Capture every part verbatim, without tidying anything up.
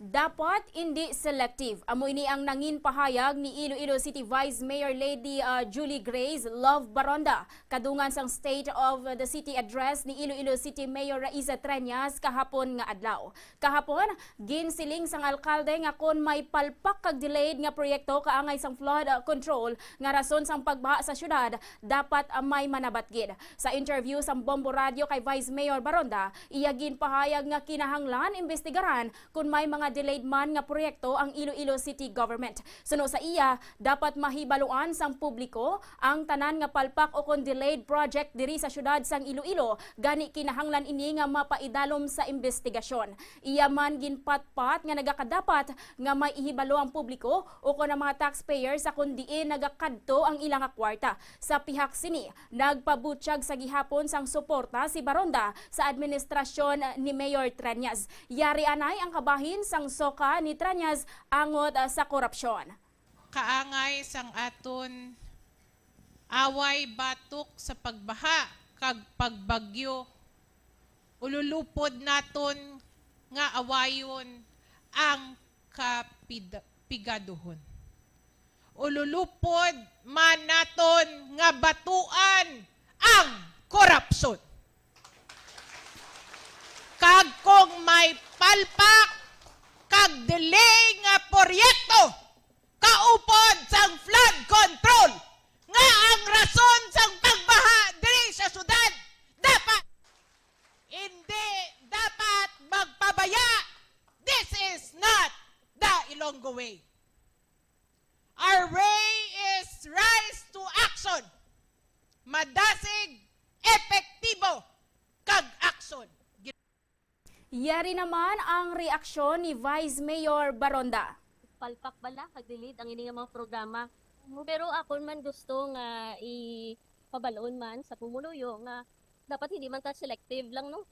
Dapat indi selective. Amo ini ang nangin pahayag ni Iloilo City Vice Mayor Lady, ah, Julie Grace Love Baronda kadungan sang State of the City Address ni Iloilo City Mayor Raisa Treñas kahapon nga adlaw. Kahapon, ginsiling sang alkalde nga kon may palpak kag delayed nga proyekto kaangay sang flood, ah, control nga rason sang pagbaha sa syudad, dapat, ah, may manabat gid. Sa interview sang Bombo Radio kay Vice Mayor Baronda, iya ginpahayag nga kinahanglan imbestigaran kon may mga delayed man nga proyekto ang Iloilo City Government. Suno sa iya, dapat mahibaluan sang publiko ang tanan nga palpak o kon delayed project diri sa syudad sang Iloilo, gani kinahanglan ini nga mapaidalom sa imbestigasyon. Iya man ginpatpat nga nagakadapat nga may ihibalo ang publiko o kon ang mga taxpayer sa kon diin nagakadto ang ila nga kwarta. Sa pihak sini, nagpabutyag sa gihapon sang suporta si Baronda sa administrasyon ni Mayor Treñas. Yari anay ang kabahin sang soka ni Treñas angot, ah, sa korupsyon. Kaangay sang aton away batok sa pagbaha kag pagbagyo, ululupod naton nga awayon ang kapid-, pigaduhon. Ululupod man naton nga batuan ang korupsyon. Kag kung may palpak kag delay nga proyekto kaupod sang flood control nga ang rason sang pagbaha diri sa syudad, dapat, hindi dapat magpabaya. This is not the Ilonggo way. Our way is rise to action. Madasig, epektibo, kag aksyon. Yari naman ang reaksyon ni Vice Mayor Baronda. Palpak bala kag delayed ang ini nga mga programa. Pero akon man gusto nga ipabal-on man sa pumuluyo nga dapat hindi man ta selective lang, no?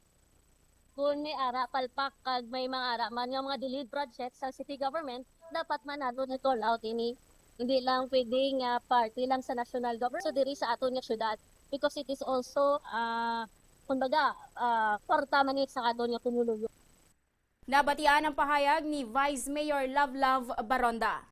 Kung may ara palpak kag may mga ara man nga mga delayed projects sa city government, dapat man naton i-call out ini. Hindi lang pwede nga parte lang sa national government, so diri sa aton nga syudad, because it is also, ah, kumbaga, ah, kwarta man ni sa aton nga pumuluyo. Nabatian ang pahayag ni Vice Mayor Love Love Baronda.